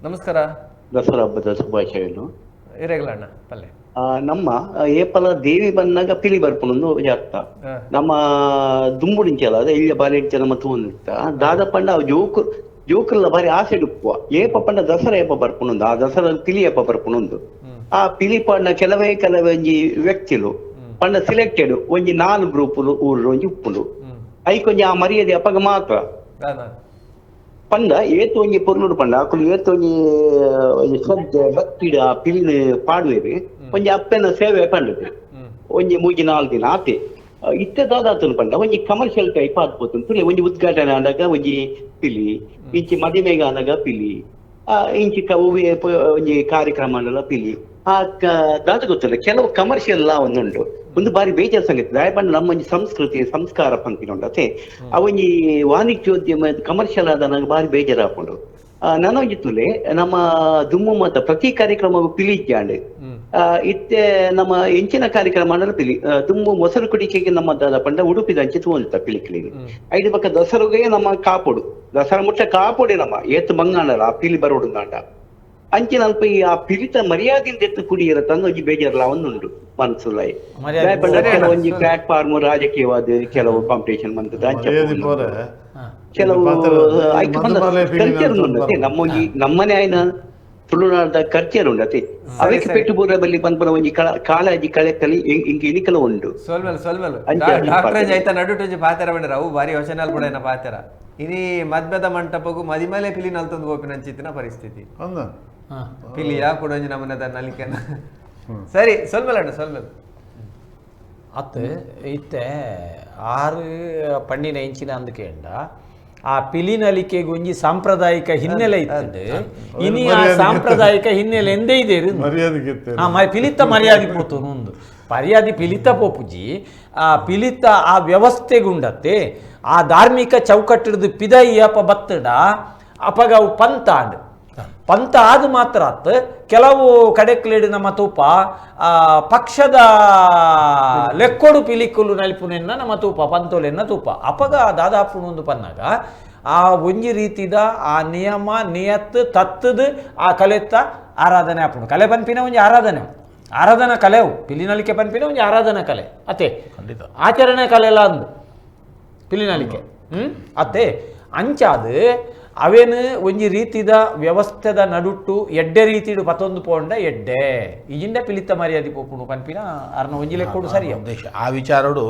ನಮಸ್ಕಾರ. ದಸರಾ ಹಬ್ಬದ ಶುಭಾಶಯಗಳು. ಇರೆಗ್ಲಣ್ಣ ಪಲ್ಲೆ. ನಮ್ಮ ಏಪಲ ದೇವಿ ಬಂದಾಗ ಪಿಲಿ ಬರ್ಪುನೊಂದು ಜಾತ. ನಮ್ಮ ದುಂಬುಡಿಂಚಲ ಅದೇ ಇಲ್ಲ ಬಾಲೆಂಚ ನಮ್ಮ ತೂಂದಿತ್ತ ದಾದ ಪಂಡ ಅವು ಜೋಕು ಜೋಕುಲ್ಲ ಬಾರಿ ಆಸೆ ಉಪ್ಪುವ ಏಪ ಪಂಡ ದಸರಾ ಏಪ ಬರ್ಪುನೊಂದು, ಆ ದಸರಾ ಪಿಲಿ ಏಪ ಬರ್ಪುನೊಂದು. ಆ ಪಿಲಿ ಪಂಡ ಕೆಲವೇ ಕೆಲವೇ ಒಂಜಿ ವ್ಯಕ್ತಿಲು ಪಂಡ ಸಿಲೆಕ್ಟೆಡ್ ಒಂಜಿ 4 ಗ್ರೂಪುಲು ಊರು ಒಂಜಿ ಉಪ್ಪುಂಡು. ಐಕೊಂಜಿ ಆ ಮರ್ಯಾದೆ ಅಪಗ ಮಾತ್ರ ಪಂಡ ಏತು ಒಂಜಿ ಪೊರ್ಲುಡು ಪಂಡ ಅಕುಲು ಏತು ಒಂಜಿ ಒಂಜಿ ಶ್ರದ್ಧೆ ಭಕ್ತಿಡು ಆ ಪಿಲಿನ ಪಾಡುವೇರು ಒಂಜಿ ಅಪ್ಪನ ಸೇವೆ ಪಂಡದು ಒಂಜಿ 3-4 ದಿನ ಆತೆ. ಇತ್ತೆ ದಾದಾತನು ಪಂಡ ಒಂಜಿ ಕಮರ್ಷಿಯಲ್ ಟೈಪ್ ಆದ್ಪೋತು ತುಲೆ ಒಂಜಿ ಉದ್ಘಾಟನೆ ಆದಾಗ ಒಂಜಿ ಪಿಲಿ, ಇಂಚಿ ಮದಿಮೆಗೆ ಆದಾಗ ಪಿಲಿ, ಇಂಚಿ ಒಂಜಿ ಕಾರ್ಯಕ್ರಮ ಆಂಡಲ ಪಿಲಿ. ಆ ದಾದ ಗೊತ್ತಿಲ್ಲ ಕೆಲವು ಕಮರ್ಷಿಯಲ್ ಲಾ ಒಂದುಂಡು. ಒಂದು ಬಾರಿ ಬೇಜಾರ್ ಸಂಗತಿ ದಾಯ ಪಂಡ ನಮ್ಮ ಒಂಜಿ ಸಂಸ್ಕೃತಿ ಸಂಸ್ಕಾರ ಪಂಪಿನ ಉಂಡತೆ ಆ ಒಂಜಿ ವಾಣಿಜ್ಯೋದ್ಯಮ ಕಮರ್ಷಿಯಲ್ ಆದ ನಂಗೆ ಬಾರಿ ಬೇಜಾರಾಪುಂಡು. ನನೊಂಜಿ ತುಲೆ ನಮ್ಮ ದುಮ್ಮು ಮತ ಪ್ರತಿ ಕಾರ್ಯಕ್ರಮ ಪಿಲಿ ಇಜ್ಜಾಂಡ್. ಇತ್ತೆ ನಮ್ಮ ಎಂಚಿನ ಕಾರ್ಯಕ್ರಮ ಅಂದ್ರೆ ಪಿಲಿ ದುಮ್ಮು ಮೊಸರು ಕುಡಿಕೆಗೆ ನಮ್ಮ ದಾದ ಪಂಡ ಉಡುಪಿದ ಅಂಚೆ ತೂವಂತ ಪಿಲಿಕ್ಲಿಗೆ ಐದು ಪಕ್ಕ ದಸರುಗೆ ನಮ್ಮ ಕಾಪೊಡು ದಸರಾ ಮುಟ್ಟ ಕಾಪೊಡೆ ನಮ್ಮ ಏತು ಬಂಗಾಂಡಲ ಆ ಪಿಲಿ ಬರೋಡು ಅಂಚಿನ ಅಲ್ಪ ಈ ಆ ಪಿಲಿತ ಮರ್ಯಾದೆಯಿಂದ ಎತ್ತು ಕುಡಿಯರ ತಂದು ಒಂಜಿ ಬೇಜಾರ್ಲ ಒಂದುಂಡು ಮನ್ಸುಲಾಯಿ. ಕೆಲವೊಂಜಿ ಪ್ಲಾಟ್ಫಾರ್ಮ್ ರಾಜಕೀಯವಾದ ಕೆಲವು ಕಾಂಪಿಟೇಷನ್ ಬಂದದ್ದು ಅಂಚೆ ಕೆಲವು ಕಲ್ಚರ್ ಉಂಡತೆ ನಮ್ಮೊಂಜಿ ನಮ್ಮನೆ ಆಯ್ನ ತುಳುನಾಡ ಕಲ್ಚರ್ ಉಂಡತೆ ಅವಕ್ಕೆ ಪೆಟ್ಟು ಬೂರ ಬಲ್ಲಿ ಪನ್ಪುನ ಒಂಜಿ ಕಾಳಜಿ ಕಳೆ ಕಲಿ ಇಂಕ ಇನಿಕಲ ಉಂಡು. ಸೋಲ್ಮೇಲೆ ಸೋಲ್ಮೇಲೆ ಡಾಕ್ಟರ್ ಐತ ನಡುಟು ಪಾತೆರ ಬಂಡ್ರ ಅವು ಬಾರಿ ಯೋಚನೆ ಅಲ್ಪಡ ಪಾತೆರ ಇನಿ ಮದ್ಮೆದ ಮಂಟಪಗು ಮದಿಮಲೆ ಪಿಲಿ ನಲ್ತೊಂದು ಗೋಪಿನ ಪರಿಸ್ಥಿತಿ ಪಿಲಿಯಾ ಕೊಡೊಂಜಿ ನಮೂನೆದ ನಲಿಕೆನ. ಸರಿ ಸೊಲ್ಮೇಲೆ ಅಣ್ಣ ಸೊಲ್ಮೇಲೆ. ಅತ್ ಇತ್ತೆ 6 ಪಣ್ಣಿನ ಇಂಚಿನ ಅಂದಕೇಂಡ ಆ ಪಿಲಿ ನಲಿಕೆಗೆ ಒಂಜಿ ಸಾಂಪ್ರದಾಯಿಕ ಹಿನ್ನೆಲೆ ಇತ್ತು. ಇನಿ ಆ ಸಾಂಪ್ರದಾಯಿಕ ಹಿನ್ನೆಲೆ ಎಂದೇ ಇದೆ ಪಿಲಿತ ಮರ್ಯಾದೆ ಪೋತು ಒಂದು ಮರ್ಯಾದೆ ಪಿಲಿತ ಪೋಪುಜಿ ಆ ಪಿಲಿತ ಆ ವ್ಯವಸ್ಥೆಗುಂಡತ್ತೆ ಆ ಧಾರ್ಮಿಕ ಚೌಕಟ್ಟಿಡ್ದು ಪಿದೈ ಅಪ ಬತ್ತಡ ಅಪಗ ಅವು ಪಂತಾಂಡ್ ಪಂತ ಆದ ಮಾತ್ರ ಆತ್. ಕೆಲವು ಕಡೆಕ್ಲೇಡು ನಮ್ಮ ತೂಪ ಪಕ್ಷದ ಲೆಕ್ಕೊಡು ಪಿಲಿಕ್ಕುಲು ನಲಿಪುನೆನ್ನ ನಮ್ಮ ತೂಪ ಪಂತೋಲೆನ್ನ ತೂಪ ಅಪಗ ದಾದಾಪುಣ ಒಂದು ಪನ್ನಾಗ ಆ ಒಂಜಿ ರೀತಿದ ಆ ನಿಯಮ ನಿಯತ್ತು ತತ್ತದು ಆ ಕಲೆತ್ತ ಆರಾಧನೆ ಆಪುಂಡು. ಕಲೆ ಪನ್ಪಿನ ಒಂಜಿ ಆರಾಧನೆ ಆರಾಧನಾ ಕಲೆವು ಪಿಲಿನಲಿಕೆ ಪನ್ಪಿನ ಒಂಜಿ ಆರಾಧನಾ ಕಲೆ ಅತ್ತೆ ಆಚರಣೆ ಕಲೆ ಎಲ್ಲ ಅಂದು ಪಿಲಿನಲಿಕೆ ಅತ್ತೆ ಅಂಚಾದ ಅವೇನು ಒಂಜಿ ರೀತಿದ ವ್ಯವಸ್ಥೆದ ನಡುಟ್ಟು ಎಡ್ಡೆ ರೀತಿಡು ಪತ್ತೊಂದು ಪೋಂಡ ಎಡ್ಡೆ ಈಜಿಂದ ಪಿಲಿತ ಮರ್ಯಾದೆ ಪೋಪುಂಡು ಪನ್ಪಿನ ಅರ್ನ ಒಂಜಿ ಲೆಕ್ಕೊಡು ಸರಿ ಉದ್ದೇಶ ಆ ವಿಚಾರಡು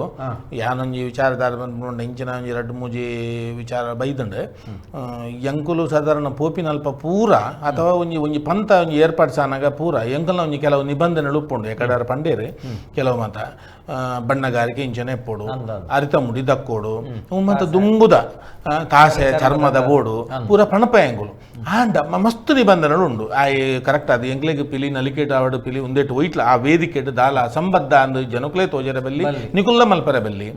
ಯಾನೊಂಜಿ ವಿಚಾರದಾರ ಬಂದ್ಕೊಂಡು ಇಂಚಿನ ಒಂಜಿ ರಡ್ಡು ಮೂಜಿ ವಿಚಾರ ಬೈದಂಡು ಎಂಕುಲು ಸಾಧಾರಣ ಪೋಪಿನಲ್ಪ ಪೂರ ಅಥವಾ ಒಂಜಿ ಒಂಜಿ ಪಂತ ಒಂಜಿ ಏರ್ಪಾಡ್ಸಾನಾಗ ಪೂರ ಎಂಕಲ್ನ ಒಂಜಿ ಕೆಲವು ನಿಬಂಧನೆಗಳು ಉಪ್ಪುಂಡು ಎಕಡಾರ ಪಂಡೇರು ಕೆಲವು ಮಾತ ಬಣ್ಣಗಾರಿಕೆ ಇಂಚನೆ ಪೋಡು ಅರಿತ ಮುಡಿ ದಕ್ಕೋಡು ಮತ್ತು ದುಂಬುದ ತಾಸೆ ಚರ್ಮದ ಬೋಡು ಪೂರ ಪಣಪ ಎಂಗುಲು ಆಂಡ ಮಸ್ತ್ ನಿಬಂಧನೆಗಳು ಉಂಡು. ಆ ಕರೆಕ್ಟ್ ಅದು ಎಂಕ್ಲೆಗ್ ಪಿಲಿ ನಲಿಕೇಟ್ ಆವಡು ಪಿಲಿ ಒಂದೇಟು ಒಯ್ಟ್ಲ ಆ ವೇದಿಕೆಟ್ ದಾಲ ಸಂಬದ್ಧ ಅಂದು ಜನಕುಲೇ ತೋಜರೆ ಬಲ್ಲಿ ನಿಕುಲ್ಲ ಮಲ್ಪರೆ ಬಲ್ಲಿ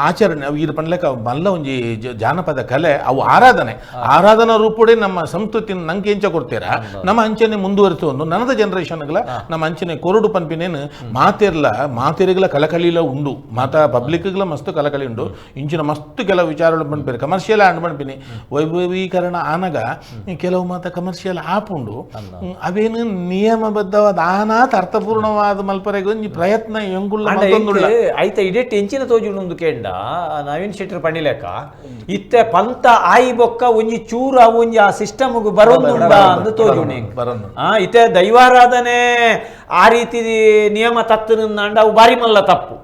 ಆಚರಣೆ ಅವು ಈರು ಪಂಡ್ಲೆಕ ಮಲ್ಲ ಒಂಜಿ ಜಾನಪದ ಕಲೆ ಅವು ಆರಾಧನೆ ಆರಾಧನಾ ರೂಪುಡೆ ನಮ್ಮ ಸಂಸ್ಕೃತಿನ ನಂಗೆ ಎಂಚ ಕೊಡ್ತೀರಾ ನಮ್ಮ ಅಂಚನೆ ಮುಂದುವರಿತು ನನದ ಜನರೇಷನ್ಗಳ ನಮ್ಮ ಅಂಚನೆ ಕೊರಡು ಪನ್ಪಿನೇನು ಮಾತಿರ್ಲ ಮಾತಿರಿಗಳ ಕಲಕಳಿಲ ಉಂಡು ಮಾತಾ ಪಬ್ಲಿಕ್ಗಳ ಮಸ್ತ್ ಕಲಕಳಿ ಉಂಡು ಇಂಚಿನ ಮಸ್ತ್ ಕೆಲವು ವಿಚಾರಗಳು ಪನ್ಪೇರು ಕಮರ್ಷಿಯಲ್ ಆಂಡ್ ಪನ್ಪಿನಿ ವೈಭವೀಕರಣ ಆನಗ ಕೆಲವು ಮಾತ ಕಮರ್ಷಿಯಲ್ ಆಪ್ ಉಂಡು ಅವೇನು ನಿಯಮಬದ್ಧವಾದ ಆನಾತ್ ಅರ್ಥಪೂರ್ಣವಾದ ಮಲ್ಪರೆಗೆ ಒಂಜಿ ಪ್ರಯತ್ನ ಎಂಗುಲ್ಲ ಐತ ಇಡೆಟ್ ಎಂಚಿನ ತೋಜುಂಡು ಕೇಂಡ ನವೀನ್ ಶೆಟ್ಟರ್ ಪಣಿಲೆಕ್ಕ ಇತ್ತೆ ಪಂತ ಆಯಿ ಬೊಕ್ಕ ಒಂಜಿ ಚೂರ ಒಂಜಿ ಆ ಸಿಸ್ಟಮ್ ಬರೋದುಂಡ ಅಂದು ತೋಜುಣಿ ಇತ್ತೆ ದೈವಾರಾಧನೆ ಆ ರೀತಿ ನಿಯಮ ತತ್ತನಂಡ ಅವು ಬಾರಿ ಮಲ್ಲ ತಪ್ಪು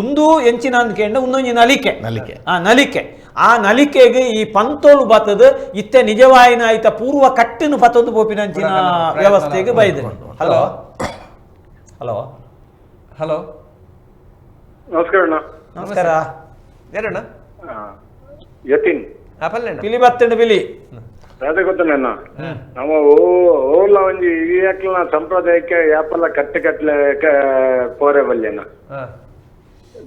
ಉಂದು ಎಂಚಿನ ಅಂದ್ಕೇಂಡ ಉಂದೊಂಜಿ ನಲಿಕೆ ನಲಿಕೆ ಆ ನಲಿಕೆ ಆ ನಲಿಕೆಗೆ ಈ ಪಂತೋಲು ಬತ್ತದ ಇತ್ತೆ ನಿಜವಾಯಿನ ಐತ ಪೂರ್ವ ಕಟ್ಟಿನ ಪತ್ತೊಂದು ಪೋಪಿನಂಚಿನ ವ್ಯವಸ್ಥೆಗೆ ಬೈದ. Hello hello hello ನಮಸ್ಕಾರ ಅಣ್ಣ. ನಮಸ್ಕಾರ. ಯಾರಣ್ಣ? ಯತಿನ್. ಪಿಲಿ ಬತ್ತಂಡು ಪಿಲಿ ಅದೇ ಗೊತ್ತಣ್ಣ ನಮ್ಮ ಓಲ ಒಂಜಿ ಹಿರಿಯಕ್ಲ ಸಂಪ್ರದಾಯಕ್ಕೆ ಯಾಪಲ್ಲ ಕಟ್ಟೆ ಕಟ್ಲೆ ಪೋರೆ ಬಲ್ಯನ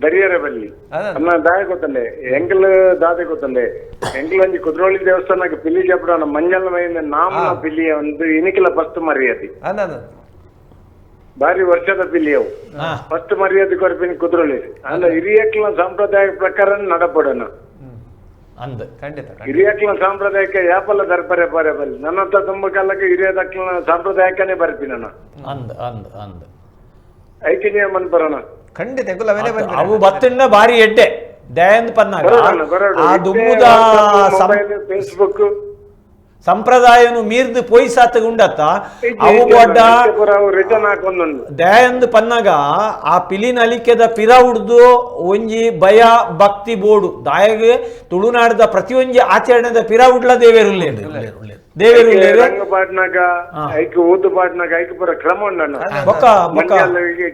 ದರಿಯರೆ ಬಲ್ಲಿ ಅನ್ನ ದಾಯ ಗೊತ್ತಂಡೆ ಎಂಕಲ್ ದಾದೆ ಗೊತ್ತಂಡೆ ಎಂಕಲ್ ಒಂಜಿ ಕುದ್ರೋಳಿ ದೇವಸ್ಥಾನಕ್ಕೆ ಪಿಲಿ ಜಪಡೋಣ ಮಂಜಲ್ ಮೈಯಿಂದ ನಾಮನ ಪಿಲಿಯ ಒಂದು ಇನಿಕಿಲ ಫಸ್ಟ್ ಮರ್ಯಾದೆ ಬಾರಿ ವರ್ಷದ ಪಿಲಿ ಅವು ಫಸ್ಟ್ ಮರ್ಯಾದೆ ಕೊರಪಿನ ಕುದ್ರೋಳಿ ಅಲ್ಲ ಹಿರಿಯಕ್ಲ ಸಂಪ್ರದಾಯ ಪ್ರಕಾರ ನಡಪಡೋಣ. ಅಂದ್ ಖಂಡಿತ ಹಿರಿಯಕ್ಲ ಸಾಂಪ್ರದಾಯಿಕ ಯಾಪಲ್ಲ ದರ್ಪರೆ ಪೋರೆ ಬಲ್ಲಿ ನನ್ನಂತ ತುಂಬ ಕಾಲಕ್ಕೆ ಹಿರಿಯದಕ್ಲ ಸಾಂಪ್ರದಾಯಕನೇ ಬರ್ತೀನಿ ನಾನು ಅಂದ್ ಅಂದ್ ಅಂದ್ ಐಕಿನೇ ಮನ್ ಬರೋಣ ಖಂಡಿತ ಅವು ಬತ್ತಿಂಡ ಬಾರಿ ಎಡ್ಡೆ ದಯಂದ್ ಪನ್ನಾಗ ಆ ದುಮ್ಮುದ ಫೇಸ್ಬುಕ್ ಸಂಪ್ರದಾಯನು ಮೀರ್ದು ಪೊಯ್ಸಾತ ಉಂಡತ್ತ ಅವು ಬೊಡ್ಡ ರಿಟರ್ನ್ ಹಾಕೊಂದುಂಡು ದಯಂದ್ ಪನ್ನಾಗ ಆ ಪಿಲಿನ ಅಲಿಕೆದ ಪಿರ ಉಡ್ದು ಒಂಜಿ ಭಯ ಭಕ್ತಿ ಬೋಡು ದಾಯಗೆ ತುಳುನಾಡದ ಪ್ರತಿಯೊಂಜಿ ಆಚರಣೆದ ಪಿರ ಉಡ್ಲ ದೇವೇರುಲ್ಲೇರು ದೇವೇರುಲ್ಲೇರು ರಂಗ ಪಾಟ್ನಾಗ ಐಕ್ ಊದು ಪಾಟ್ನಾಗ ಐಕ್ ಪೂರ ಕ್ರಮ ಉಂಡಣ್ಣ ಬೊಕ್ಕ ಬೊಕ್ಕ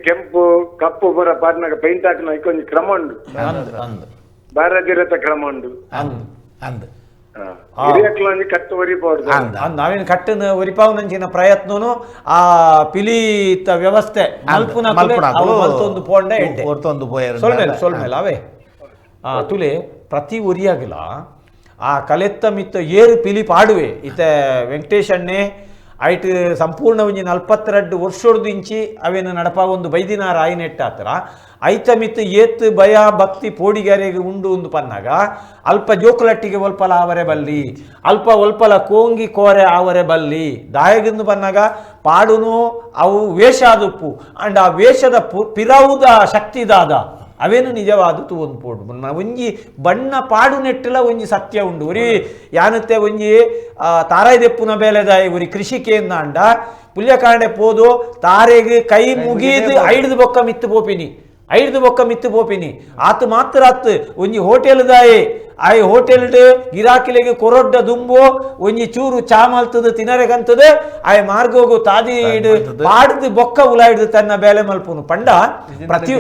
ಕೆಂಪು ಕಪ್ಪು ಪೂರ ಪಾಟ್ನಾಗ ಪೈಂಟ್ ಹಾಕಿನ ಐಕ್ ಒಂಜಿ ಕ್ರಮ ಉಂಡು ಅಂದ್ ಅಂದ್ ಬಾರದಿರತ ಕ್ರಮ ಉಂಡು ಅಂದ್ ಅಂದ್ ನಾವೇನು ಕಟ್ಟನ ಒರಿಪಾವನಂಚಿನ ಪ್ರಯತ್ನನು ಆ ಪಿಲಿತ ವ್ಯವಸ್ಥೆ ಮಲ್ತೊಂದು ಪೋಂಡ ಎಡ್ಡೆ ಸೊಲ್ಮೇಲೆ ಸೊಲ್ಮೇಲೆ ಅವೇ ಆ ತುಲೆ ಪ್ರತಿ ಒರಿಯಾಗಲ ಆ ಕಲೆತ್ತ ಮಿತ್ತ ಏರು ಪಿಲಿ ಪಾಡುವೆ ಇತ ವೆಂಕಟೇಶ್ ಅಣ್ಣೆ ಐಟ್ ಸಂಪೂರ್ಣ ಒಂಜಿ 42 ವರ್ಷೊಡ್ದು ಇಂಚಿ ಅವೇನು ನಡಪ ಒಂದು ಬೈದಿನಾರ ಆಯಿನೆಟ್ಟಾತರ ಐತ ಮಿತ್ತ ಏತ್ ಭಯ ಭಕ್ತಿ ಪೋಡಿಗಾರಿಗೆ ಉಂಡು ಒಂದು ಪನ್ನಾಗ ಅಲ್ಪ ಜೋಕುಲಟ್ಟಿಗೆ ಒಲ್ಪಲ ಆವರೆ ಬಲ್ಲಿ ಅಲ್ಪ ಒಲ್ಪಲ ಕೋಂಗಿ ಕೋರೆ ಆವರೆ ಬಲ್ಲಿ ದಾಯಗಿಂದು ಪನ್ನಾಗ ಪಾಡುನು ಅವು ವೇಷ ಆದುಪ್ಪು ಅಂಡ್ ಆ ವೇಷದ ಪಿರವುದ ಶಕ್ತಿ ದಾದ ಅವೇನು ನಿಜವಾದ ತೂವೊಂದು ಪೋಡು ಒಂಜಿ ಬಣ್ಣ ಪಾಡು ನೆಟ್ಟಲ ಒಂಜಿ ಸತ್ಯ ಉಂಡು ಒರಿ ಯಾನತ್ತೆ ಒಂಜಿ ತಾರಾಯ್ದೆಪ್ಪುನ ಬೇಲೆದಾಯಿ ಒರಿ ಕೃಷಿಕೇಂದಾಂಡ ಪುಲ್ಯಕಾಂಡೆ ಪೋದು ತಾರೆಗೆ ಕೈ ಮುಗಿದು ಐಡ್ದು ಬೊಕ್ಕ ಮಿತ್ತು ಪೋಪಿನಿ ಐಡ್ದು ಬೊಕ್ಕ ಮಿತ್ತು ಪೋಪಿನಿ ಆತು ಮಾತ್ರ ಆತು ಒಂಜಿ ಹೋಟೆಲ್ದಾಯಿ ಆಯ್ ಹೋಟೆಲ್ ಗಿರಾಕಿಲೆಗೆ ಕೊರೊಡ್ಡ ದುಂಬು ಒಂಜಿ ಚೂರು ಚಾ ಮಲ್ತದ ತಿನರೆಗಂತದ ಆಯ್ ಮಾರ್ಗೋಗು ತಾದಿ ಪಾಡ್ದು ಬೊಕ್ಕ ಉಲಾಯ್ದು ತನ್ನ ಬೇಲೆ ಮಲ್ಪುನು ಪಂಡ ಪ್ರತಿ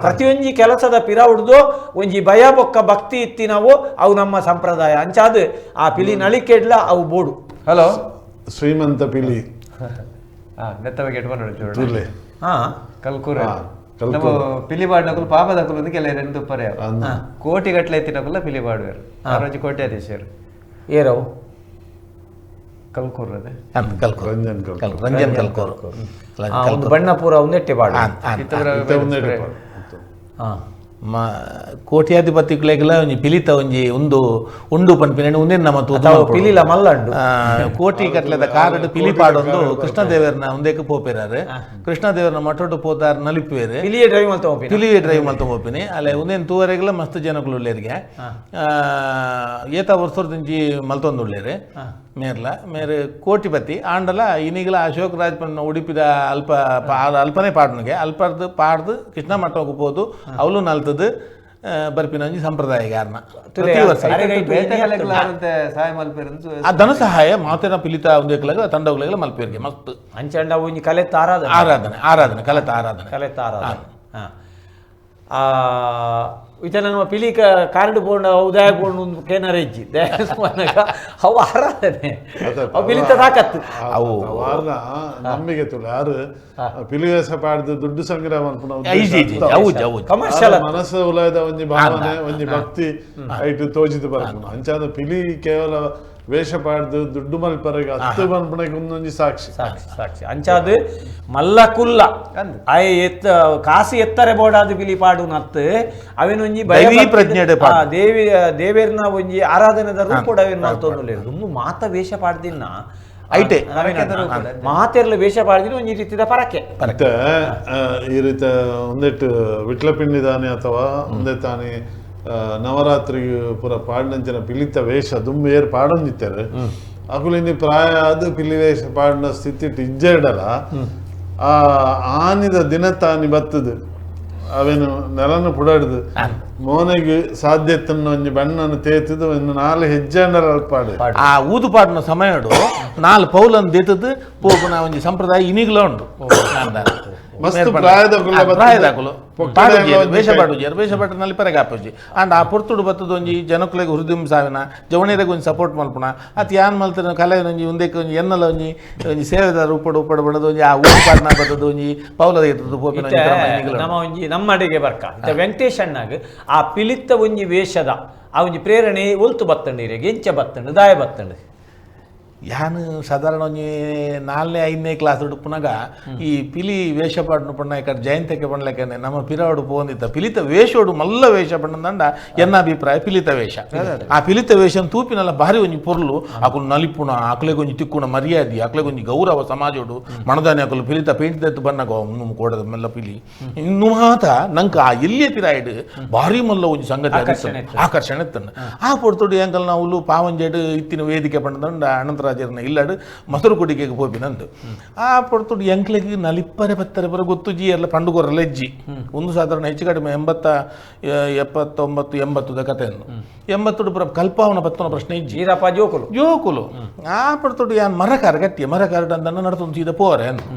ಪ್ರತಿಯೊಂಜಿ ಕೆಲಸದ ಪಿರ ಉಡ್ದು ಒಂಜಿ ಭಯ ಬೊಕ್ಕ ಭಕ್ತಿ ಇತ್ತಿ ನಾವು ಅವು ನಮ್ಮ ಸಂಪ್ರದಾಯ ಅಂಚಾದ ಆ ಪಿಲಿ ನಳಿಕೆಡ್ಲ ಅವು ಬೋಡು. ಹಲೋ ಶ್ರೀಮಂತ ಪಿಲಿ ಕಲ್ಕೂರ ನಮ್ಮ ಪಿಲಿಬಾಡ್ನಕುಲು ಪಾಪದಕುಲು ಒಂದು ಕೆಲವರು ಎಂದುಪ್ಪರೆ ಕೋಟಿ ಗಟ್ಟಲೆ ಎತ್ತಿನಕುಲ್ಲ ಪಿಲಿಬಾಡುವರು ಆರೋಜಿ ಕೋಟ್ಯಾಧೀಶರು ಏರವು ಕಲ್ಕೂರ್ ರಂಜನ್ ಕಲ್ಕೂರ್ ಒಂದು ಬಣ್ಣ ಪೂರ ಒಂದೆಟ್ಟೆ ಬಾಡು ಕೋಟ್ಯಾಧಿಪತಿಗಳೆಲ್ಲ ಒಂಜಿ ಪಿಲಿತ ಒಂಜಿ ಒಂದು ಉಂಡು ಪನ್ಪಿನ ಉಂದೇನು ನಮ್ಮ ಪಿಲಿಲ ಮಲ್ಲಂಡು ಕೋಟಿ ಕಟ್ಲೆದ ಕಾರಡ್ ಪಿಲಿ ಪಾಡೊಂದು ಕೃಷ್ಣದೇವರನ ಒಂದೇಕ್ ಪೋಪೇರಾರು ಕೃಷ್ಣದೇವರನ ಮಠೊಟ್ಟು ಪೋತಾರ್ ನಲಿಪುವೇರು ಪಿಲಿಯೇ ಡ್ರೈವ್ ಮಲ್ತ ಹೋಪಿನಿ ಪಿಲಿಯೇ ಡ್ರೈವ್ ಮಲ್ತ ಹೋಪಿನಿ ಅಲ್ಲೇ ಉಂದೇನು ತೂವರೆಗೆಲ್ಲ ಮಸ್ತ್ ಜನಕುಲು ಉಳ್ಳೇರಿಗೆ ಏತ ವರ್ಷದಿಂಚಿ ಮಲ್ತೊಂದು ಉಳ್ಳೇರು ಮೇರ್ಲ ಮೇರೆ ಕೋಟಿಪತಿ ಆಂಡಲ ಇನ್ನೀಗಲ ಅಶೋಕ್ ರಾಜ್ ಪನ್ನ ಉಡುಪಿದ ಅಲ್ಪ ಅಲ್ಪನೇ ಪಾಡ್ನಿಗೆ ಅಲ್ಪರ್ದು ಪಾಡ್ದು ಕೃಷ್ಣ ಮಠಕ್ಕೆ ಪೋದು ಅವಳು ನಲ್ತದ್ದು ಬರ್ಪಿನ ಒಂಜಿ ಸಂಪ್ರದಾಯ ಕಾರಣ ಪ್ರತಿ ವರ್ಷ ಆ ಧನ ಸಹಾಯ ಮಾತೇನ ಪಿಲಿತ ಒಂದೇಕ್ಲಾಗ ತಂಡೋಗ್ಲಾಗಲ ಮಲ್ಪೇರಿಗೆ ಮಸ್ತ್ ಅಂಚಂಡ ಒಂಜಿ ಕಲೆತ್ತ ಆರಾಧನೆ ಆರಾಧನೆ ಆರಾಧನೆ ಕಲೆತ ಆರಾಧನೆ ಕಲೆತ್ತ ಆರಾಧನೆ ಹಾಂ ಇತ ನಮ್ಮ ಪಿಲಿ ಕಾರ್ಡ್ ಬೋಂಡ ಉದಯ ಬೋಂಡ್ ಒಂದು ಕೇನರ್ ಹೆಜ್ಜಿ ಅವು ಆರಾಧನೆ ಅವು ಪಿಲಿತ ತಾಕತ್ತು ಅವು ನಂಬಿಕೆ ತುಳು ಯಾರು ಪಿಲಿವೇಸ ಪಾಡ್ದು ದುಡ್ಡು ಸಂಗ್ರಹ ಕಮರ್ಷಿಯಲ್ ಮನಸ್ಸು ಉಲಯದ ಒಂಜಿ ಭಾವನೆ ಒಂಜಿ ಭಕ್ತಿ ಐಟು ತೋಜಿದು ಬರ್ಪುನ ಅಂಚಾದ ಪಿಲಿ ಕೇವಲ ವೇಷ ಪಾಡ್ದು ದುಡ್ಡು ಮಲ್ಪರೆಗೆ ಹತ್ತು ಮಲ್ಪಣಕ್ಕೆ ಒಂದೊಂಜಿ ಸಾಕ್ಷಿ ಸಾಕ್ಷಿ ಸಾಕ್ಷಿ ಅಂಚಾದ ಮಲ್ಲ ಕುಲ್ಲ ಆಯ್ ಎತ್ತ ಕಾಸು ಎತ್ತರೆ ಬೋಡಾದ ಪಿಲಿ ಪಾಡು ನತ್ತು ಅವೇನೊಂಜಿ ಪ್ರಜ್ಞೆ ದೇವಿ ದೇವೇರ್ನ ಒಂಜಿ ಆರಾಧನೆದ ರೂಪಡ್ ಅವೇನು ಮಲ್ತೊಂದುಲ್ಲೆರ್ ದುಂಬು ಮಾತ ವೇಷ ಪಾಡ್ದಿನ್ನ ಐಟೆ ಮಾತೆರ್ಲ ವೇಷ ಪಾಡ್ದಿನ ಒಂಜಿ ರೀತಿದ ಪರಕೆ ಮತ್ತೆ ಈ ರೀತಿ ಒಂದೆಟ್ಟು ವಿಟ್ಲಪಿಂಡಿ ದಾನೆ ಅಥವಾ ಒಂದೇ ತಾನೆ ನವರಾತ್ರಿ ಪೂರ ಪಾಡಿನಂಚಿನ ಪಿಲಿತ ವೇಷ ದುಂಬು ಏರ್ ಪಾಡೊಂದಿತ್ತಾರೆ ಅಕುಲಿಂದಿ ಪ್ರಾಯ ಅದು ಪಿಲಿ ವೇಷ ಪಾಡಿನ ಸ್ಥಿತಿ ಇಜ್ಜೆ ಇಡಲ ಆ ಆನಿದ ದಿನ ತಾನಿ ಬತ್ತದು ಅವೇನು ನೆಲನು ಪುಡಾಡ್ದು ಮೋನೆಗೆ ಸಾಧ್ಯತನ್ನು ಒಂಜಿ ಬಣ್ಣನ ತೇತದು ಇನ್ನು ನಾಲ್ ಹೆಜ್ಜೆ ಪಾಡು ಆ ಊದು ಪಾಡಿನ ಸಮಯಡು ನಾಲ್ ಪೌಲನ್ನು ದೇತದ್ದು ಪೋಪುನ ಒಂಜಿ ಸಂಪ್ರದಾಯ ಇನಿಗ್ಲ ಉಂಡು ಮಸ್ತ್ ಪ್ರಾಯದಕುಲು ವೇಷ ಪಾಡುಜಿ ವೇಷ ಪಾಟನಲ್ಲಿ ಪರಗೆ ಆಪುಜಿ ಅಂಡ್ ಆ ಪೊರ್ತುಡು ಬತ್ತದ ಒಂಜಿ ಜನಕುಲೆಗ್ ಹುರಿದುಂಬ ಸಾವಿನ ಜವಣಿಯರಿಗೆ ಒಂಜಿ ಸಪೋರ್ಟ್ ಮಲ್ಪುಣ ಅತ್ ಯಾನ್ ಮಲ್ತಿನ ಕಲೆ ಒಂಜಿ ಒಂದೇಕ್ ಒಂಜಿ ಎನ್ನಲ ಒಂಜಿ ಒಂಜಿ ಸೇವೆದ ರೂಪಡು ಉಪ್ಪಡು ಬಡದು ಒಂಜಿ ಆ ಊರು ಪಾಡ್ನ ಬತ್ತದ ಒಂಜಿ ಪೌಲದ ಎತ್ತದ ಪೋಪಿನ ನಮ್ಮ ಒಂಜಿ ನಮ್ಮ ಅಡಿಗೆ ಬರ್ಕ ವೆಂಕಟೇಶ್ ಅಣ್ಣಗ್ ಆ ಪಿಲಿತ್ತ ಒಂಜಿ ವೇಷದ ಆ ಒಂಜಿ ಪ್ರೇರಣೆ ಒಲ್ತು ಬತ್ತಂಡು ಇರೆಗೆ ಎಂಚ ಬತ್ತಂಡು ದಾಯ ಬತ್ತಂಡು ಯಾನು ಸಾಧಾರಣ ಒಂಜಿ 4ನೇ 5ನೇ ಕ್ಲಾಸ್ ಉಡುಪುನಾಗ ಈ ಪಿಲಿ ವೇಷ ಪಾಡ್ನು ಪಣ್ಣ ಈ ಜಯಂತಕ್ಕೆ ಪಣ್ಲೆಕ್ಕನೆ ನಮ್ಮ ಪಿರಾವಡು ಪೋಂದಿತ್ತ ಪಿಲಿತ ವೇಷೋಡು ಮಲ್ಲ ವೇಷ ಪಣ್ಣಂದಂಡ ಎನ್ನ ಅಭಿಪ್ರಾಯ ಪಿಲಿತ ವೇಷ. ಆ ಪಿಲಿತ ವೇಷ ತೂಪಿನಲ್ಲ ಭಾರಿ ಒಂಜಿ ಪೊರ್ಲು, ಅಕುಲು ನಲಿಪುಣ, ಅಕ್ಲೆಗೊಂಜಿ ತಿಕ್ಕುಣ ಮರ್ಯಾದೆ, ಅಕ್ಲೆಗೊಂಜಿ ಗೌರವ ಸಮಾಜೋಡು. ಮಣದಾನಿ ಅಕುಲು ಪಿಲಿತ ಪೇಂಟ್ ದತ್ತು ಬನ್ನಾಗ ಇನ್ನೂ ಕೋಡದ ಮೆಲ್ಲ ಪಿಲಿ ಇನ್ನು ಮಾತ ನಂಗೆ ಆ ಎಲ್ಲಿಯ ಪಿರಾಯ್ಡ್ ಭಾರಿ ಮಲ್ಲ ಒಂಜಿ ಸಂಗತಿ ಆಕರ್ಷಣೆ ಇತ್ತಣ್ಣ. ಆ ಪೊರ್ತುಡು ಎಂಕಲ್ ನಾವು ಪಾವಂಜೇಡು ಇತ್ತಿನ ವೇದಿಕೆ ಪಣ್ಣದಂಡ ಅನಂತರಾಜರ್ನ ಇಲ್ಲಾಡು ಮೊಸರು ಕೊಡಿಗೆಗೆ ಪೋಪಿನಂದು. ಆ ಪೊರ್ತುಡು ಎಂಕ್ಲೆಗೆ ನಲಿಪ್ಪರೆ ಪತ್ತರೆ ಪರ ಗೊತ್ತು ಜಿ ಎಲ್ಲ ಪಂಡುಗೊರಲ್ಲ ಹೆಜ್ಜಿ ಒಂದು ಸಾಧಾರಣ ಹೆಚ್ಚು ಕಡಿಮೆ 80 79 80 ಕಥೆಯನ್ನು 80 ಪುರ ಕಲ್ಪಾವನ ಪತ್ತನ ಪ್ರಶ್ನೆ ಇಜ್ಜಿ ಈರಪ್ಪ ಜೋಕುಲು ಜೋಕುಲು. ಆ ಪೊರ್ತುಡು ಯಾನ್ ಮರಕಾರ ಗಟ್ಟಿಯ ಮರಕಾರ ಅಂದನ್ನ ನಡ್ತೊಂದು ಸೀದ ಪೋರೆ ಅಂದು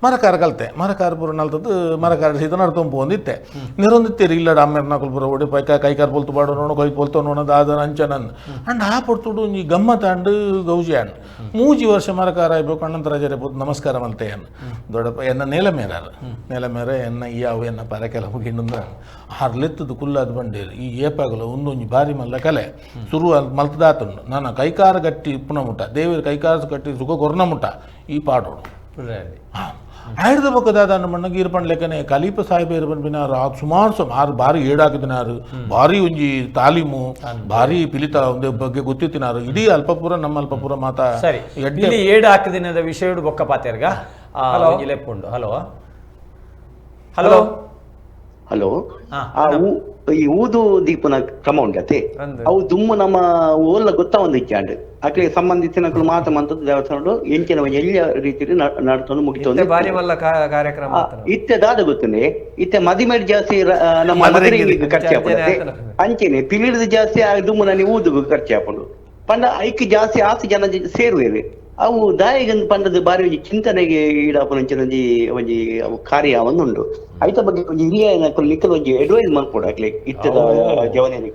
ಮರಕಾರ ಕಲ್ತೆ ಮರಕಾರ ಪೂರ ನಲ್ತದ್ದು ಮರಕಾರ ಸೀದ ನಡ್ತೊಂದು ಪೋಂದಿತ್ತೆ ನಿರೊಂದಿತ್ತೀರಿ ಇಲ್ಲಡ ಅಮ್ಮೆರ್ನಾಕುಲು ಪೂರ ಒಡಿ ಪೈಕ ಕೈಕಾರ ಪೊಲ್ತು ಬಾಡೋ ನೋಣ ಕೈ ಪೊಲ್ತೋ ನೋಣ ದಾದನ ಅಂಚನನ್ ಅಂಡ್ ಆ ಪೊರ್ತುಡು ಈ ಗಮ್ಮತಾಂಡು ಗೌಜಿಯಾನ್ 3 ವರ್ಷ ಮರಕಾರ ಆಯ್ಬೇಕು ಅಣ್ಣಂತರಾಜರೇ ಪೋತು ನಮಸ್ಕಾರ ಮಲ್ತೆಯನ್ ದೊಡ್ಡಪ್ಪ ಎನ್ನ ನೇಲ ಮೇರಾರು ನೇಲ ಮೇರ ಎನ್ನ ಈ ಯಾವು ಎನ್ನ ಪರಕೆಲ ಮುಗಿಂಡ ಆರ್ಲೆತ್ತದು ಕುಲ್ಲಾದ ಬಂಡೇರು ಈ ಏಪಾಗಲ ಒಂದೊಂಜಿ ಭಾರಿ ಮಲ್ಲ ಕಲೆ ಸುರು ಮಲ್ತದಾತುಂಡು ನನ್ನ ಕೈಕಾರ ಗಟ್ಟಿ ಇಪ್ಪುನ ಮುಟ್ಟ ದೇವರ ಕೈಕಾರ ಕಟ್ಟಿ ಸುಖ ಕೊರ್ನ ಮುಟ್ಟ ಈ ಪಾಡೋಡು ಆಯ್ದ ಬೊಕ್ಕದಾದ ಮಣ್ಣ ಗೀರ್ ಪಂಡ್ಲೆಕ್ಕನೆ ಕಲೀಪ ಸಾಹೇಬ್ ಪನ್ಪಿನಾರು ಆ ಸುಮಾರು ಆರು ಭಾರಿ ಏಡಾಕಿದಿನಾರು ಭಾರಿ ಒಂಜಿ ತಾಲೀಮು ಭಾರಿ ಪಿಲಿತ ಒಂದು ಬಗ್ಗೆ ಗೊತ್ತಿತ್ತಿನಾರು ಇಡೀ ಅಲ್ಪಪುರ ನಮ್ಮ ಅಲ್ಪಪುರ ಮಾತಾ ಸರಿ ಇಲ್ಲಿ ಏಡು ಹಾಕಿದಿನದ ವಿಷಯ ಬೊಕ್ಕ ಪಾತೆರ್ಗ ಲೆಪ್ಪುಂಡು. Hello hello hello. ಈ ಊದು ದೀಪನ ಕ್ರಮ ಉಂಟತೆ ಅವು ದುಮ್ಮು ನಮ್ಮ ಓಲ್ಲ ಗೊತ್ತಾ ಒಂದು ಇಚ್ಚಾಂಡ್ ಅಕ್ಲೆ ಸಂಬಂಧಿಸಿನ ಮಾತ ಮಂತದ್ದು ದೇವಸ್ಥಾನ ಎಂಚಿನ ಎಲ್ಲಿಯ ರೀತಿಯಲ್ಲಿ ನಡ್ಕೊಂಡು ಮುಗಿತು ಭಾರಿ ಮಲ್ಲ ಕಾರ್ಯಕ್ರಮ ಇತ್ತೆ ದಾದ ಗೊತ್ತುಂಡೆ ಇತ್ತೆ ಮದಿಮೇಡ್ ಜಾಸ್ತಿ ನಮ್ಮ ಮದುವೆಗೆ ಖರ್ಚು ಆಪುಂಡು ಅಂಚೆನೆ ಪಿಲಿಡ್ದು ಜಾಸ್ತಿ ದುಮ್ಮು ನಾನು ಊದು ಖರ್ಚು ಆಪುಂಡು ಪಂಡ ಐಕ್ ಜಾಸ್ತಿ ಆಸೆ ಜನ ಸೇರುವೇವೆ ಅವು ದಾಯಿಗಂದು ಪಂಡದ ಬಾರಿ ಒಂಜಿ ಚಿಂತನೆಗೆ ಈಡಾಪುನ ಒಂಜಿ ಒಂಜಿ ಅವು ಕಾರ್ಯ ಒಂದುಂಡು ಐತ ಬಗ್ಗೆ ಒಂಜಿ ಹಿರಿಯ ನಿಕ್ಕಲ್ ಒಂಜಿ ಅಡ್ವೈಸ್ ಮಲ್ಪೊಡು ಅಕ್ಲೆ ಇತ್ತದ ಜವನೆಗೆ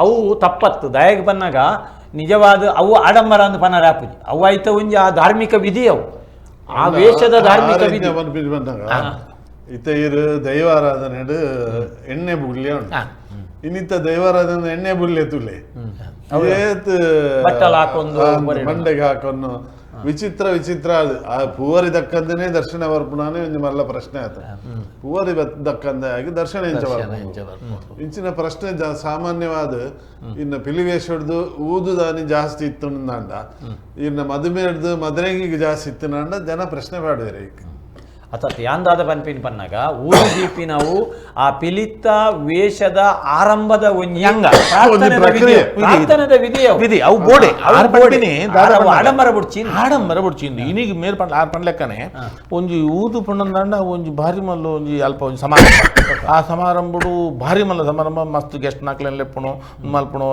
ಅವು ತಪ್ಪತ್ತು ದಾಯಗ್ ಬನ್ನಾಗ ನಿಜವಾದ ಅವು ಆಡಂಬರ ಅಂದ್ ಪನರ ಆಪುಜಿ ಅವು ಐತ ಒಂಜಿ ಆ ಧಾರ್ಮಿಕ ವಿಧಿ ಅವು ಆ ವೇಷದ ಧಾರ್ಮಿಕ ವಿಧಿ ಇತ್ತ ಇರು ದೈವಾರಾಧನೆ ಎಣ್ಣೆ ಬುಡ್ಲಿ ಉಂಟು ಇನ್ನಿತ್ತ ದೈವಾರಾಧನೆ ಎಣ್ಣೆ ಬುಲ್ಲೆ ತುಲೆ ಮಂಡೆಗೆ ಹಾಕೊಂಡು ವಿಚಿತ್ರ ವಿಚಿತ್ರ ಅದು ಆ ಪೂವರಿ ದಕ್ಕಂದನೇ ದರ್ಶನ ಬರ್ಪುಣಾನೆ ಒಂಜಿ ಮಲ್ಲ ಪ್ರಶ್ನೆ ಆಯ್ತು. ಪೂವರಿ ದಕ್ಕಂದೆ ಆಗಿ ದರ್ಶನ ಇಂಚ ಬರ್ಪುಂಡು ಇಂಚಿನ ಪ್ರಶ್ನೆ ಸಾಮಾನ್ಯವಾದ ಇನ್ನು ಪಿಲಿವೇಶಡ್ದು ಊದುದಾನಿ ಜಾಸ್ತಿ ಇತ್ತು ಅಂಡ ಇನ್ನು ಮದುಮೆಡ್ದು ಮದುವೆಗೆ ಜಾಸ್ತಿ ಇತ್ತು ಅಂಡ ಜನ ಪ್ರಶ್ನೆ ಮಾಡಿದರೆ ಈಗ ಅತ್ತ ಯಾಂದಾದ ಪನ್ಪಿನ ಪನ್ನಾಗ ಊರು ದೀಪಿ ನಾವು ಆ ಪಿಲಿತ ವೇಷದ ಆರಂಭದ ಒಂಜಿ ಪ್ರಾರ್ಥನೆದ ವಿಧಿ ವಿಧಿ ಅವು ಬೋಡೆ ಆಡಂಬರ ಬುಡ್ಚಿ ಆಡಂಬರ ಬುಡ್ಚಿ ಇನ್ನೀಗ ಮೇಲ್ ಪಂಡ ಆರು ಪಂಡ್ಲೆಕ್ಕನೆ ಒಂಜಿ ಊದು ಪಂಡಂದಾಂಡ ಒಂಜಿ ಭಾರಿ ಮಲ್ಲ ಒಂಜಿ ಅಲ್ಪ ಒಂಜಿ ಸಮಾರಂಭ ಆ ಸಮಾರಂಭಡು ಭಾರಿ ಮಲ್ಲ ಸಮಾರಂಭ ಮಸ್ತ್ ಗೆಸ್ಟ್ ನಾಕ್ಲೆನ್ ಲೆಪ್ಪುಣು ಮಲ್ಪುಣು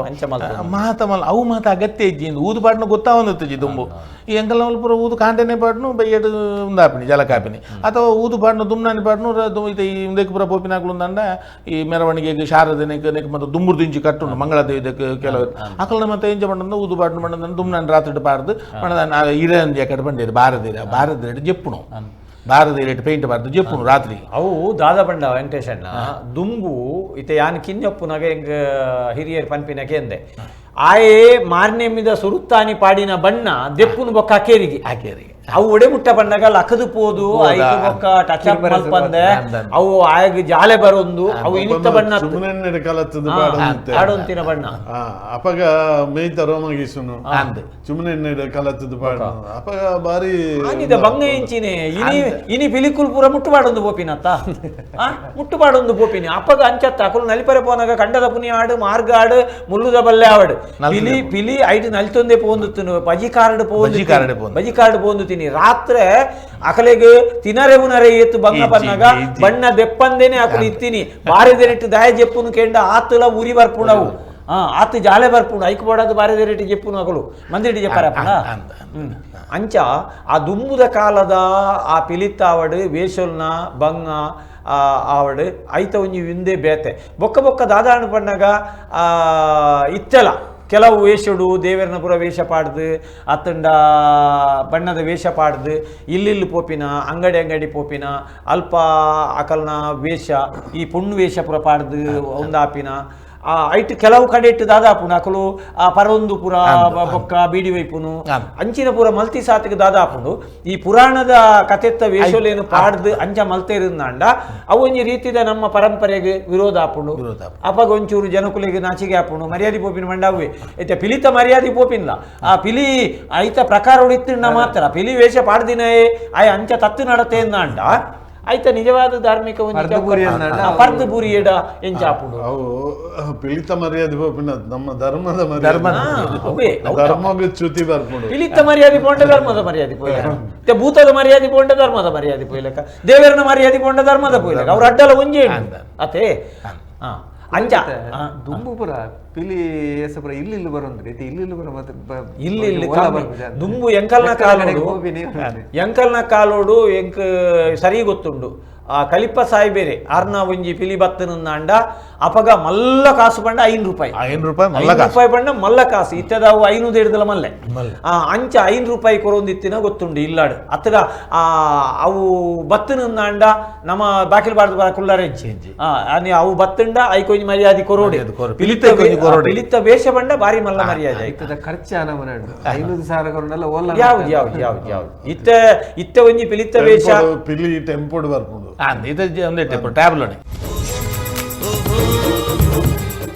ಮಾತ ಮಲ್ಲ ಅವು ಮಾತ ಅಗತ್ಯ ಇಜ್ಜಿ ಊದು ಪಾಡ್ನು ಗೊತ್ತಾವೊಂದಿತ್ತು ದುಂಬು ಈ ಎಂಕಲ್ ಪೂರ ಊದು ಕಾಂಟೆನೆ ಪಾಡ್ನು ಬೈಯಡು ಉಂದಾಪಿನಿ ಜಲಕಾಪಿನಿ ಅಥವಾ ಊದು ಪಾಡ್ನು ದುಮ್ನಾನಿ ಪಾಡ್ನು ಈ ಪೂರ ಪೋಪಿನಾಕ್ಲು ಅಂದ ಈ ಮೆರವಣಿಗೆಗೆ ಶಾರದನೆಗೆ ನೆಕ್ ಮತ್ತು ದುಂಬುರ್ದು ಇಂಚಿ ಕಟ್ಟುಂಡು ಮಂಗಳದೇವಿ ಕೆಲವು ಅಕಲ್ನ ಮತ್ತೆ ಎಂಜ ಪಂಡ ಊದು ಪಾಡ್ನು ಪಂಡ ದುಮ್ನಾನಿ ರಾತ್ರಿ ಪಾಡ್ದು ಪಂಡ ಇರಂಜಿ ಕಡೆ ಬಂಡೇರು ಭಾರತೀರ ಭಾರತ ಜೆಪ್ಪುಣು ಭಾರತ ರೇಟ್ ಪೇಂಟ್ ಬಾರ್ದು ಜೆಪ್ಪುನು ರಾತ್ರಿ ಅವು ದಾದ ಪಂಡ ವೆಂಕಟೇಶಣ್ಣ ದುಂಬು ಇತ್ತೆ ಯಾನ್ ಕಿಂಜಪ್ಪುನಾಗ ಎಂಗ್ ಹಿರಿಯರ್ ಪನ್ಪಿನಕ್ಕೆ ಎಂದೆ ಆಯೇ ಮಾರ್ನೆಮ್ಮಿದ ಸುರುತ್ತಾನಿ ಪಾಡಿನ ಬಣ್ಣ ದೆಪ್ಪುನು ಬೊಕ್ಕ ಅಕೇರಿಗೆ ಅಕೇರಿಗೆ ಅವು ಒಡೆ ಮುಟ್ಟ ಬಣ್ಣಗ ಲಕದು ಪೋದು ಐದು ಬೊಕ್ಕ ಟಚ್ ಅಪ್ ಮಲ್ಪಂದೆ ಅವು ಆಯಗ್ ಜಾಲೆ ಬರೊಂದು ಅವು ಇನಿತ ಬಣ್ಣ ಆಡೊಂತಿನ ಬಣ್ಣ ಅಪಗ ಮೇಯ್ತ ರೋಮಗೀಸುನು ಚುಮ್ಮನೆ ಕಲತ್ತದ ಪಾಡ ಅಪಗ ಬಾರಿ ಆನಿದ ಬಂಗ ಇಂಚಿನೆ ಇನಿ ಇನಿ ಪಿಲಿಕುಲ್ ಪೂರ ಮುಟ್ಟು ಪಾಡೊಂದು ಪೋಪಿನತ್ತ ಮುಟ್ಟು ಪಾಡೊಂದು ಪೋಪಿನಿ ಅಪಗ ಅಂಚತ್ತ ಅಕುಲು ನಲಿಪರೆ ಪೋನಾಗ ಕಂಡದ ಪುನಿ ಆಡು ಮಾರ್ಗ ಆಡು ಮುಳ್ಳುದ ಬಲ್ಲೆ ಆವಡು ಪಿಲಿ ಪಿಲಿ ಐಟ್ ನಲಿತೊಂದೇ ಪೋಂದುತ್ತುನು ಬಜಿ ಕಾರ್ಡ್ ಪೋಂದು ಬಜಿ ಕಾರ್ಡ್ ಪೋಂದು ರಾತ್ರೆ ಅಕಲೆಗೆ ತಿನರೆ ಉನರೆ ಏತು ಬಂಗ ಬನ್ನಾಗ ಬಣ್ಣ ದೆಪ್ಪಂದೇನೆ ಅಕಲು ಇತ್ತೀನಿ ಬಾರೆದೆರೆಟ್ಟು ದಾಯ ಜೆಪ್ಪುನು ಕೆಂಡ ಆತುಲ ಉರಿ ಬರ್ಪುಣವು ಆತು ಜಾಲೆ ಬರ್ಪುಣು ಐಕ್ ಬೋಡಾದ ಬಾರೆದೆರೆಟ್ಟು ಜೆಪ್ಪುನು ಅಕಲು ಮಂದಿರೆಟ್ಟಿ ಜೆಪ್ಪರಪ್ಪಣ ಅಂಚ ಆ ದುಂಬುದ ಕಾಲದ ಆ ಪಿಲಿತ್ತಾವಡು ವೇಷಲ್ನ ಬಂಗ ಆವಡು ಐತ ಒಂಜಿ ವಿಂದೆ ಬೇತೆ ಬೊಕ್ಕ ಬೊಕ್ಕ ದಾದಾಣ ಪಣ್ಣಾಗ ಇತ್ತೆಲ ಕೆಲವು ವೇಷಡು ದೇವರನ ಪುರ ವೇಷ ಪಾಡ್ದು ಅತ್ತಂಡ ಬಣ್ಣದ ವೇಷ ಪಾಡ್ದು ಇಲ್ಲಿಲ್ಲಿ ಪೋಪಿನ ಅಂಗಡಿ ಅಂಗಡಿ ಪೋಪಿನ ಅಲ್ಪ ಅಕಲ್ನ ವೇಷ ಈ ಪೊಣ್ಣು ವೇಷ ಪುರ ಪಾಡ್ದು ಒಂದಾಪಿನ ಐಟ್ ಕೆಲವು ಕಡೆಟ್ ದಾದಾಪುಂಡು ಅಕುಲು ಆ ಪರೊಂದು ಪೂರ ಬೊಕ್ಕ ಬೀಡಿ ವೈಪುನು ಅಂಚಿನ ಪೂರ ಮಲ್ತಿ ಸಾತಿಗೆ ದಾದಾಪುಂಡು ಈ ಪುರಾಣದ ಕತೆತ್ತ ವೇಷಲೇನು ಪಾಡ್ದು ಅಂಚ ಮಲ್ತೇರಿಂದಾಂಡ ಅವು ಒಂಜಿ ರೀತಿದ ನಮ್ಮ ಪರಂಪರೆಗೆ ವಿರೋಧ ಆಪುಂಡು. ಅಪಗ ಒಂಚೂರು ಜನಕುಲಿಗೆ ನಾಚಿಗೆ ಆಪುಂಡು, ಮರ್ಯಾದೆ ಪೋಪಿನ ಮಂಡಾವೆ ಇತ್ತೆ ಪಿಲಿತ ಮರ್ಯಾದೆ ಪೋಪಿನ್ಲ ಆ ಪಿಲಿ ಐತ ಪ್ರಕಾರ ಇತ್ತಿಂಡ ಮಾತ್ರ ಪಿಲಿ ವೇಷ ಪಾಡ್ದಿನಯೇ ಆಯ ಅಂಚ ತತ್ತು ನಡತೆ ಅಂದಾಂಡ ಐತ ನಿಜವಾದ ಧಾರ್ಮಿಕ ಪರ್ದು ಬೂರಿಯಡ ಎಂಚಾಪುಂಡು. ಅವು ಪಿಲಿತ ಮರ್ಯಾದೆ ಪೋಪಿನ ನಮ್ಮ ಧರ್ಮದ ಮರ್ಯಾದೆ, ಧರ್ಮಕ್ಕೆ ಚ್ಯುತಿ ಬರ್ಪುಂಡು. ಪಿಲಿತ ಮರ್ಯಾದೆ ಪೋಂಡ ಧರ್ಮದ ಮರ್ಯಾದೆ ಪೋಯ್ಲಕ, ಭೂತದ ಮರ್ಯಾದೆ ಪೋಂಡ ಧರ್ಮದ ಮರ್ಯಾದೆ ಪೋಯ್ಲಕ, ದೇವರನ ಮರ್ಯಾದೆ ಪೋಂಡ ಧರ್ಮದ ಪೋಯ್ಲಕ, ಅವ್ರ ಅಡ್ಡಲ ಒಂಜೇ ಅತೆ ಅಂಚ ದುಂಬು ಪುರ ಪಿಲಿ ಪುರ ಇಲ್ಲಿ ಇಲ್ಲಿ ಬರೋಂದ್ರಿ ಇಲ್ಲಿ ಇಲ್ಲಿ ಬರೋ ಮತ್ತೆ ಇಲ್ಲಿ ಇಲ್ಲಿ ದುಂಬು ಎಂಕಲ್ನ ಕಾಲೋಡು ಎಂಕಲ್ನ ಕಾಲೋಡು ಎಂಕ್ ಸರಿ ಗೊತ್ತುಂಡು. ಆ ಕಲಿಪ್ಪ ಸಾಯ್ಬೇರೆ ಆರ್ನ ಒಂಜಿ ಪಿಲಿ ಬತ್ತನಂದಾಂಡ ಅಪಗ ಮಲ್ಲ ಕಾಸು ಪಂಡ 5 ರೂಪಾಯಿ, 5 ರೂಪಾಯಿ 5 ರೂಪಾಯಿ ಪಂಡ ಮಲ್ಲ ಕಾಸು ಇತ್ತದಾವು 5 ಹಿಡ್ದಲ ಮಲ್ಲೆ ಅಂಚ 5 ರೂಪಾಯಿ ಕೊರೊಂದಿತ್ತಿನ ಗೊತ್ತುಂಡು ಇಲ್ಲಾಡು ಅತ್ತಡ ಆ ಅವು ಬತ್ತನಂದಾಂಡ ನಮ್ಮ ಬಾಕಿಲ್ ಬಾರ್ದು ಬರ ಕುಲ್ಲಾರೆ ಅವು ಬತ್ತಂಡ ಐಕೊಂಜಿ ಮರ್ಯಾದೆ ಕೊರೋಡಿ ಪಿಲಿತ ಪಿಲಿತ ವೇಷ ಪಂಡ ಬಾರಿ ಮಲ್ಲ ಮರ್ಯಾದೆ ಇತ್ತದ ಖರ್ಚು 5,000 ಕೊರೊಂಡಲ್ಲ ಓಲ್ಲ ಯಾವ್ದು ಯಾವ್ದು ಯಾವ್ದು ಯಾವ್ದು ಇತ್ತ ಇತ್ತ ಒಂಜಿ ಪಿಲಿತ ವೇಷ ಪಿಲಿ ಟೆಂಪೋಡ್ ಬರ್ಪುಂಡು. ಇದು ಒಂದೇ ಟೆಂಪೋ ಟ್ಯಾಬ್ಲೋನೆ.